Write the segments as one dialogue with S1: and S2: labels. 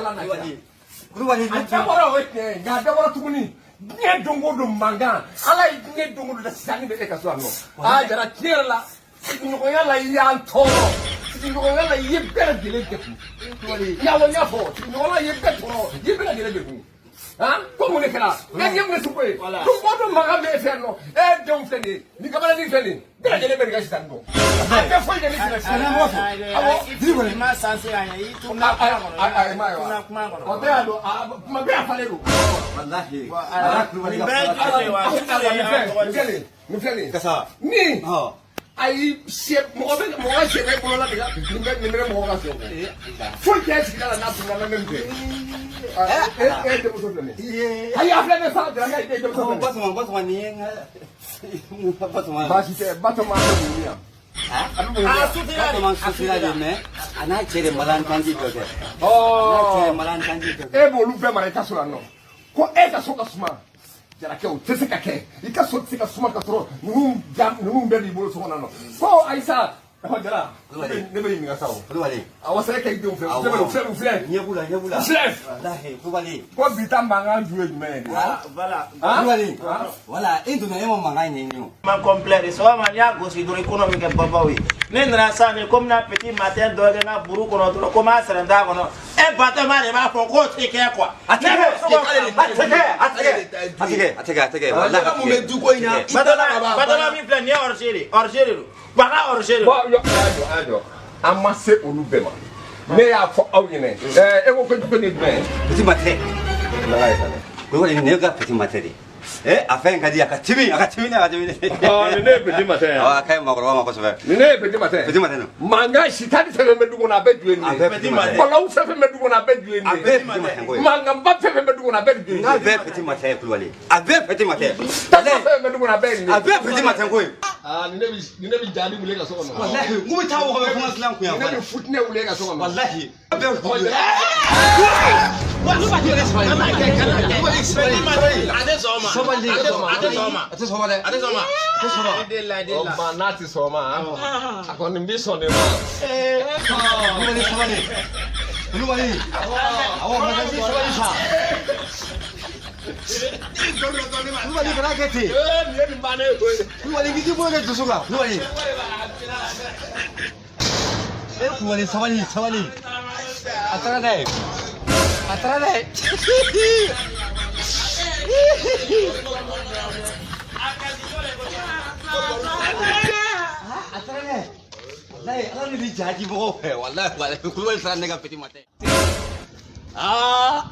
S1: Ala n'a kira.
S2: Kulubali.
S1: A dabɔra, o ye tiɲɛ ye, nka a dabɔra tuguni diɲɛ don o don mankan. Ala ye diɲɛ don o don da, sisan bɛ e ka so yan nɔ. Aa Jara, tiɲɛ yɛrɛ la, sigiɲɔgɔnya la, i y'an tɔɔrɔ. Sigiɲɔgɔnya la, i ye bɛɛ lajɛlen degun. Awɔ, n y'a fɔ, sigiɲɔgɔnya la, i ye bɛɛ tɔɔrɔ, i ye bɛɛ lajɛlen degun. Han, ko mun de kɛra? E ye mun de sugu ye? Don o don mankan bɛ e fɛ yan nɔ. E denw filɛ nin ye, nin kamalenin filɛ nin ye, bɛɛ lajɛlen bɛ nin ka sisan dɔn. A tɛ foyi kɛ ni sinɛ sisan. Awɔ.
S3: I ma sanse ka ɲɛ, i tununa kuma kɔnɔ.
S1: A ma ye wa?
S3: Tununa kuma kɔnɔ.
S1: O bɛɛ y'a dɔn, kuma bɛɛ y'a falen don.
S2: Walahi.
S3: Nin bɛɛ ye jumɛn ye wa?
S1: Nin filɛ nin ye, nin filɛ nin ye.
S2: Kasa.
S1: Ni
S2: Ɔ.
S1: ayi, sɛ mɔgɔ bɛ mɔgɔ ka sɛ bɛ bolo la de ka nin bɛ nin bɛ mɔgɔ ka sɛ kɔ. Foyi tɛ sigida la n'a tununa na min tɛ. E e denmuso filɛ nin ye. Ayi, a filɛ nin ye sa, Jarakɛ, e denmuso filɛ nin ye.
S2: Batoma, Batoma, nin ye n ka Batoma.
S1: Baasi tɛ, Batoma, a bɛ mun yan? A bɛ mun yan?
S2: Batoma sutira de, mais a n'a cɛ de malentendu dɔ kɛ. A n'a cɛ de malentendu dɔ kɛ.
S1: E b'olu bɛɛ mara i ka so yan nɔ, ko e ka so ka suma. Jarakɛ, o tɛ se ka kɛ. I ka so tɛ se ka suma ka sɔrɔ ninnu ja ninnu bɛɛ b'i bolo so kɔnɔ nɔ. Ko ayisa, ɔhɔ Jara, ne bɛ ɲininka sa o.
S2: Kulubali.
S1: Awɔ, sɛgɛ kɛ i denw fɛ. U filɛ, u filɛ, u filɛ.
S2: Ɲɛ b'u la, ɲɛ b'u la.
S1: U filɛ.
S2: Walahi, Kulubali.
S1: Ko bi ta mankan ju ye jumɛn ye de?
S3: Voilà.
S2: Kulubali. Wala, e donna, e ma mankan ɲɛɲini o.
S3: Man complet de sɔgɔma, n'i y'a gosi dɔrɔn, i kɔnɔ bɛ kɛ babaw ye. Ne nana sisan ni komi na petit matin dɔ kɛ n ka buru kɔnɔ dɔrɔn, ko n b'a sɛrɛntɛ a kɔnɔ, e Batoma de b'a fɔ k'o tɛ kɛ quoi.
S2: A tɛ kɛ, a tɛ kɛ, a tɛ kɛ, a tɛ kɛ, a tɛ kɛ, a tɛ kɛ. Walahi, a tɛ
S4: mun bɛ
S2: kɛ.
S4: du ko in na? I dala ka ban.
S3: Batoma min filɛ nin ye, hors-jeu de, hors-jeu de don wa, a ka hors-jeu de don.
S1: Bon, yɔ, a y'a jɔ, a y'a jɔ. An ma se olu bɛɛ ma. Ne y'a fɔ aw ɲɛnɛ. E ko ko nin ye jumɛn ye?
S2: Petit matin.
S1: Nana ye tan dɛ.
S2: Kulubali, nin ye ka petit matin de. A fɛn ka di, a ka timi, a ka timi, a ka timi.
S1: Ɔ, nin ne ye petit matin ye.
S2: Awɔ, a ka ɲi maakɔrɔba ma kosɛbɛ.
S1: Nin ne ye petit matin.
S2: Petit matin don.
S1: Mankan sitani fɛn fɛn bɛ du kɔnɔ, a bɛɛ ju ye nin
S2: A
S1: ye.
S2: bɛɛ petit matin.
S1: Kɔlɔw fɛn fɛn bɛ du kɔnɔ, a bɛɛ ju ye
S2: A
S1: nin
S2: bɛɛ
S1: ye.
S2: petit matin ko ye.
S1: Mankanba fɛn fɛn bɛ du kɔnɔ, a bɛɛ ju ye nin
S2: N'a
S1: ye.
S2: bɛɛ petit matin ye, Kulubali. A bɛɛ petit matin.
S1: Tasuma fɛn fɛn bɛ du kɔnɔ, a bɛɛ ye nin ye.
S2: A bɛɛ petit matin ko ye.
S1: Aa, nin ne bɛ jaabi wuli ka so kɔnɔ.
S2: Walahi, n ko bɛ taa wɔgɔbɛ kuma silan kun yan.
S1: Nin ne bɛ futinɛ wuli ka so kɔnɔ.
S2: Walahi. A bɛɛ
S3: Petit matin, a tɛ sɔn o ma.
S2: Sabali.
S3: A tɛ sɔn o ma.
S2: A tɛ sɔn o ma dɛ.
S3: A tɛ sɔn o ma.
S2: A tɛ sɔn o ma.
S3: I delila, i
S1: O
S3: delila.
S1: ma n'a tɛ sɔn o ma, a kɔni bɛ sɔn de ma.
S2: Kulubali, sabali. Kulubali. Awɔ, masasi, sabali sa. Kulubali, kana kɛ ten.
S1: Ee, nin ye nin bannen ye koyi.
S2: Kulubali, k'i bolo kɛ dusu kan. Kulubali. E Kulubali, sabali, sabali. A taara n'a ye. A taara n'a ye. A taara n'a ye. Walahi, Ala ne bɛ jaji mɔgɔw fɛ. Walahi, walahi, Kulubali taara ne ka petit matin.
S1: Ah,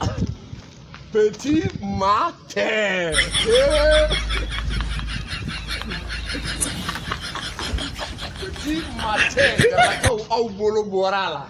S1: petit matin. Petit matin. Jarakaw, aw bolo bɔra a la.